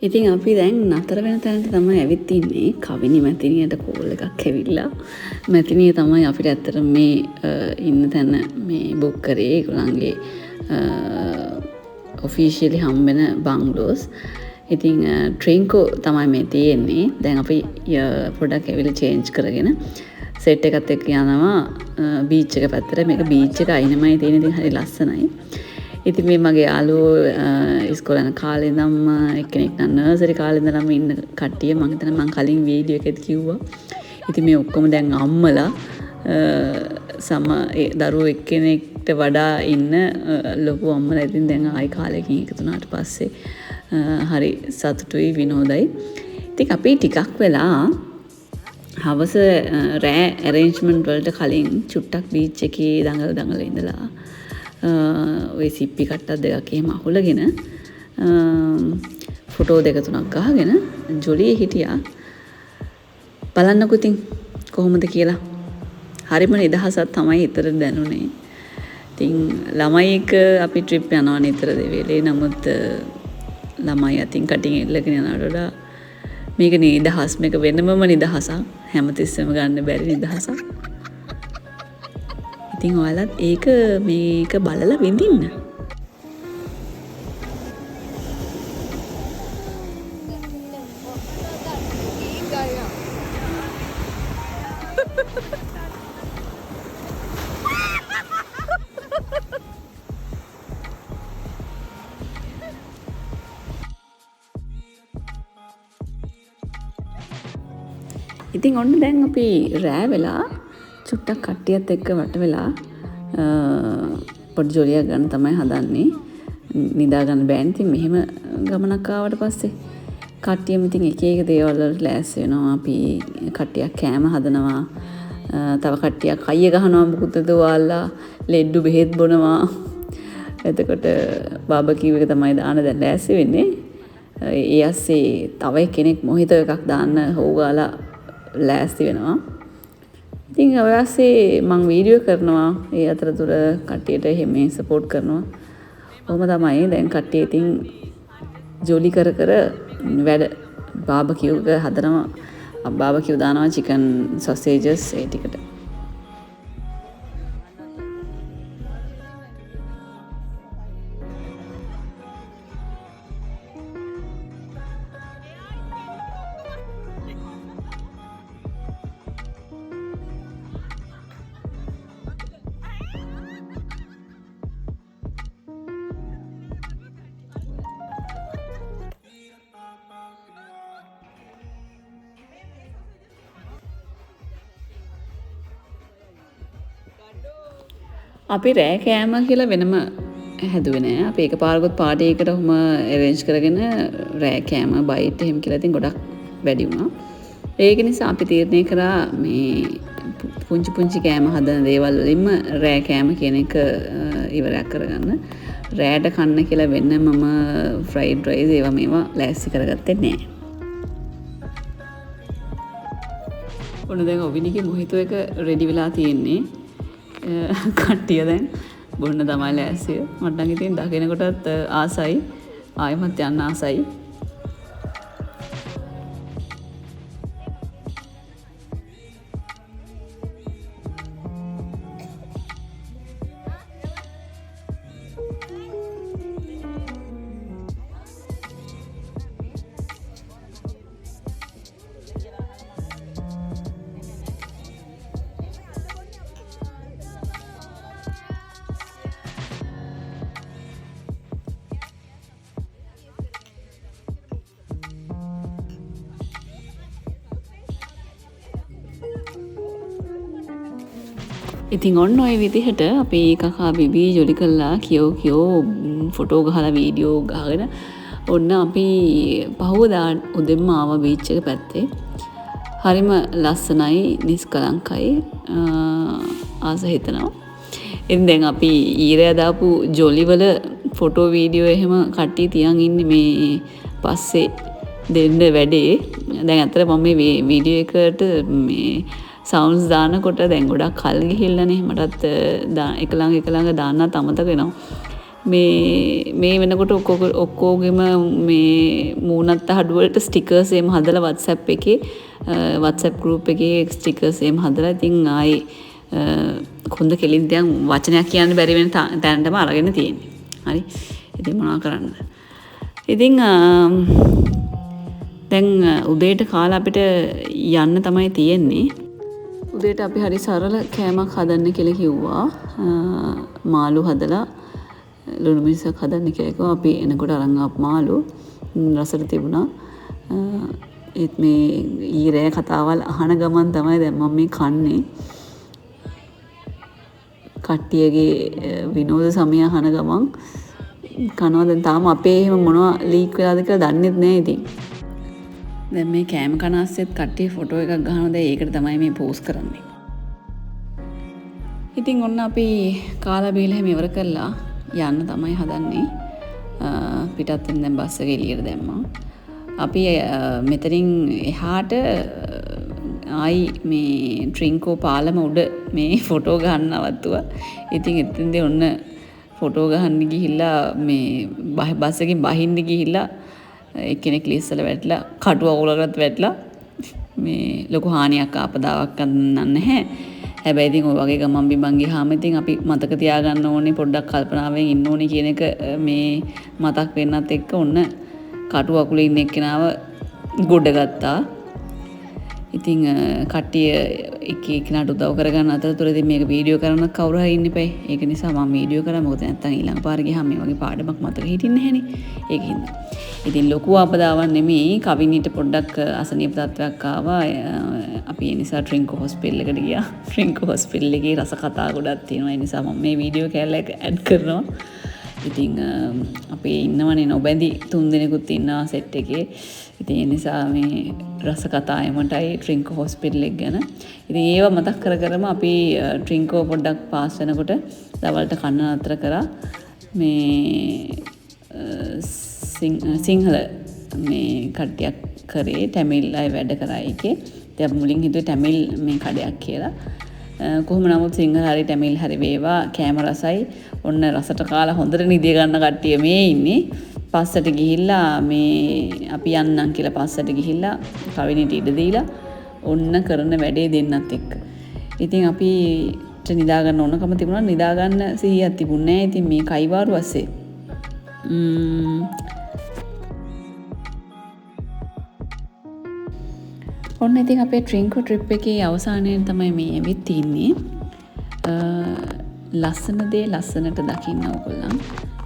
ඉතින් අපි දැන් නතර වෙන තැනට තමයි ඇවිත් ඉන්නේ. කවිනි මැතිණියට කෝල් එකක් ඇවිල්ලා. මැතිණිය තමයි අපිට ඇත්තට මේ ඉන්න තැන මේ බුක් කරේ. ඒගොල්ලන්ගේ ඔෆිෂියලි හම්බෙන බංග්ලෝස්. ඉතින් ට්‍රින්කෝ තමයි මේ තියෙන්නේ. දැන් අපි පොඩක් ඇවිල්ලා චේන්ජ් කරගෙන සෙට් එකත් එක්ක යනවා බීච් එක පැත්තට. මේක බීච් එක අයිනමයි තියෙන. ඉතින් හරි ලස්සනයි. ඉතින් මේ මගේ යාළුවෝ ඉස්කෝලේ යන කාලේ ඉඳන්ම එක්කෙනෙක් නම් නර්සරි කාලේ ඉඳලම ඉන්න කට්ටිය. මං හිතන්නේ මං කලින් වීඩියෝ එකෙත් කිව්වා. ඉතින් මේ ඔක්කොම දැන් අම්මලා සම ඒ දරුවෝ එක්කෙනෙක්ට වඩා ඉන්න ලොකු අම්මලා. ඉතින් දැන් ආයි කාලෙකින් එකතු වුණාට පස්සේ හරි සතුටුයි විනෝදයි. ඉතින් අපි ටිකක් වෙලා හවස රෑ ඇරේන්ජ්මන්ට් වලට කලින් චුට්ටක් බීච් එකේ දඟල දඟල ඉඳලා ඔය සිප්පි කට්ටක් දෙකක් එහෙම අහුලගෙන ෆොටෝ දෙක තුනක් ගහගෙන ජොලියේ හිටියා. බලන්නකෝ ඉතින් කොහොමද කියලා. හරිම නිදහසක් තමයි හිතට දැනුනේ. ඉතින් ළමයි එක්ක අපි ට්‍රිප් යනවා නිතර දෙවෙලේ. නමුත් ළමයි අතින් කටින් එල්ලගෙන යනවට වඩා මේක නිදහස්, මේක වෙනමම නිදහසක්. හැමතිස්සෙම ගන්න බැරි නිදහසක්. ඉතින් ඔයාලත් ඒක මේක බලලා විඳින්න. ඉතින් ඔන්න දැන් අපි රෑ වෙලා චුට්ටක් කට්ටියත් එක්ක වට වෙලා පොඩි ජොලියක් ගන්න තමයි හදන්නේ. නිදා ගන්න බෑනේ. ඉතින් මෙහෙම ගමනක් ආවට පස්සේ කට්ටියම ඉතින් එක එක දේවල් වලට ලෑස්ති වෙනවා. අපි කට්ටියක් කෑම හදනවා. තව කට්ටියක් අයිය ගහනවා මුකුත් ඔයාලා ලෙඩ්ඩු බෙහෙත් බොනවා. එතකොට බාබකිව් එක තමයි දාන්න දැන් ලෑස්ති වෙන්නේ. ඒ අස්සේ තව කෙනෙක් මොහිතෝ එකක් දාන්න හොව්ගාලා ලෑස්ති වෙනවා. ඉතින් ඔය අස්සේ මං වීඩියෝ කරනවා. ඒ අතරතුර කට්ටියට එහෙම සපෝට් කරනවා. ඔහොම තමයි දැන් කට්ටිය ඉතින් ජොලි කර කර වැඩ බාබකිව් එක හදනවා. බාබකිව් දානවා චිකන් සොසේජස් ඒ ටිකට. අපි රෑ කෑම කියලා වෙනම හැදුවේ නෑ. අපි එකපාරකුත් පාටි එකට ඔහොම ඇරේන්ජ් කරගෙන රෑ කෑම බයිට් එහෙම කියලා ඉතින් ගොඩක් වැඩි වුණා. ඒක නිසා අපි තීරණය කරා මේ පුංචි පුංචි කෑම හදන දේවල් වලින්ම රෑ කෑම කියන එක ඉවරයක් කරගන්න. රෑට කන්න කියලා වෙනමම ෆ්‍රයිඩ් රයිස් ඒවා මේවා ලෑස්ති කරගත්තේ නෑ. ඔන්න දැන් ඔවිනිගේ මොහිතෝ එක රෙඩි වෙලා තියෙන්නේ. කට්ටිය දැන් බොන්න තමයි ලෑස්තිය. මට නම් ඉතින් දකිනකොටත් ආසයි. ආයෙමත් යන්න ආසයි. ඉතින් ඔන්න ඔය විදිහට අපි කකා බිබී ජොලි කරලා කියෝ කියෝ ෆොටෝ ගහලා වීඩියෝ ගහගෙන ඔන්න අපි පහුවදා උදෙන්ම ආවා බීච් එක පැත්තේ. හරිම ලස්සනයි, නිස්කලංකයි, ආස හිතෙනවා. ඉතින් දැන් අපි ඊරයා දාපු ජොලිවල ෆොටෝ වීඩියෝ එහෙම කට්ටිය තියන් ඉන්නේ මේ පස්සේ දෙන්න වැඩේ. දැන් ඇත්තට මම මේ වීඩියෝ එකට මේ සවුන්ඩ්ස් දානකොට දැන් ගොඩක් කල් ගිහිල්ලානේ. මටත් එක ළඟ එක ළඟ දාන්නත් අමතක වෙනවා. මේ මේ වෙනකොට ඔක්කොගෙම මේ මූණත් අහඩු වලට ස්ටිකර්ස් එහෙම හදලා WhatsApp එකේ WhatsApp group එකේ ස්ටිකර්ස් එහෙම හදලා ඉතින් ආයේ කොන්ද කෙලින් තියන් වචනයක් කියන්න බැරි වෙන තැනටම අරගෙන තියෙන්නේ. හරි. ඉතින් මොනවා කරන්නද? ඉතින් දැන් උදේට කාලා අපිට යන්න තමයි තියෙන්නේ. උදේට අපි හරි සරල කෑමක් හදන්න කියලා කිව්වා. මාළු හදලා ලුණු මිරිසක් හදන්න කියලා කිව්වා. අපි එනකොට අරන් ආපු මාළු රසට තිබුණා. ඒත් මේ ඊයේ රෑ කතාවල් අහන ගමන් තමයි දැන් මම මේ කන්නේ. කට්ටියගේ විනෝද සමය අහන ගමන් කනවා. දැන් තාම අපේ එහෙම මොනවා ලීක් වෙලාද කියලා දන්නෙත් නෑ ඉතින්. දැන් මේ කෑම කන අස්සෙත් කට්ටිය ෆොටෝ එකක් ගහනවා. දැන් ඒකට තමයි මේ පෝස්ට් කරන්නේ. ඉතින් ඔන්න අපි කාලා බීලා එහෙම ඉවර කරලා යන්න තමයි හදන්නේ. පිටත් වෙන දැන් බස් එක එළියට දැම්මා. අපි මෙතනින් එහාට ආයි මේ ට්‍රින්කෝ පාලම උඩ මේ ෆොටෝ ගන්න නවත්තුවා. ඉතින් එතෙන්දී ඔන්න ෆොටෝ ගහන්න ගිහිල්ලා මේ බස් එකෙන් බහින්න ගිහිල්ලා එක්කෙනෙක් ලිස්සල වැටිලා කටු අකුලකටත් වැටිලා මේ ලොකු හානියක් ආපදාවක් නැහැ. හැබැයි ඉතින් ඔය වගේ ගමන් බිමන් ගියාම ඉතින් අපි මතක තියාගන්න ඕනේ, පොඩ්ඩක් කල්පනාවෙන් ඉන්න ඕනේ කියන එක මේ මතක් වෙන්නත් එක්ක ඔන්න කටු අකුලේ ඉන්න එක්කෙනාව ගොඩ ගත්තා. ඉතින් කට්ටිය එක එක්කෙනාට උදව් කරගන්න අතරතුර ඉතින් මේක වීඩියෝ කරන්නත් කවුරු හරි ඉන්න එපයි. ඒක නිසා මම වීඩියෝ කරා. මොකද නැත්තම් ඊළඟ පාර ගියාම මේ වගේ පාඩමක් මතක හිටින්නේ නැහනේ. ඒක හින්දා. ඉතින් ලොකු ආපදාවක් නෙමෙයි, කවිනීට පොඩ්ඩක් අසනීප තත්ත්වයක් ආවා. අපි ඒ නිසා ට්‍රින්කෝ හොස්පිටල් එකට ගියා. ට්‍රින්කෝ හොස්පිටල් එකේ රස කතා ගොඩක් තියෙනවා. ඒ නිසා මම මේ වීඩියෝ කෑල්ල එක ඇඩ් කරනවා. ඉතින් අපේ ඉන්නවනේ නොබැඳි 3 දෙනෙකුත් ඉන්නවා සෙට් එකේ. ඉතින් ඒ නිසා මේ රස කතා එමටයි ට්‍රින්කෝ හොස්පිටල් එක ගැන. ඉතින් ඒවා මතක් කර කරම අපි ට්‍රින්කෝ පොඩ්ඩක් පාස් වෙනකොට දවල්ට කන්න නතර කරා. මේ සිංහල මේ කට්ටියක් කරේ, ටැමිල් අය වැඩ කරා ඒකේ. ඉතින් අපි මුලින් හිතුවේ ටැමිල් මේ කඩයක් කියලා. කොහොම නමුත් සිංහල හරි ටැමිල් හරි වේවා කෑම රසයි. ඔන්න රසට කාලා හොඳට නිදිය ගන්න කට්ටිය මේ ඉන්නේ. පස්සට ගිහිල්ලා මේ අපි යන්නම් කියලා පස්සට ගිහිල්ලා කවිනිට ඉඩ දීලා ඔන්න කරන වැඩේ දෙන්නත් එක්ක. ඉතින් අපිට නිදා ගන්න ඕනකම තිබුණා, නිදා ගන්න සිහියක් තිබුණේ නෑ. ඉතින් මේ කයිවාරු ඇස්සේ. ඔන්න ඉතින් අපේ ට්‍රින්කෝ ට්‍රිප් එකේ අවසානයේ තමයි මේ ඇවිත් ඉන්නේ. ලස්සන දේ ලස්සනට දකින්න ඕගොල්ලන්.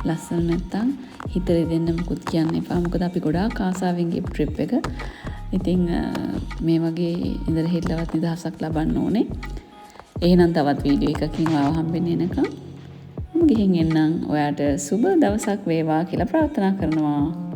ලස්සන නැත්තම් හිත රිදෙන්න මුකුත් කියන්න එපා. මොකද අපි ගොඩාක් ආසාවෙන් ගිය ට්‍රිප් එක. ඉතින් මේ වගේ ඉඳලා හිටලවත් නිදහසක් ලබන්න ඕනේ. එහෙනම් තවත් වීඩියෝ එකකින් ඔයාව හම්බෙන්න එනකම් මම ගිහින් එන්නම්. ඔයාට සුබ දවසක් වේවා කියලා ප්‍රාර්ථනා කරනවා.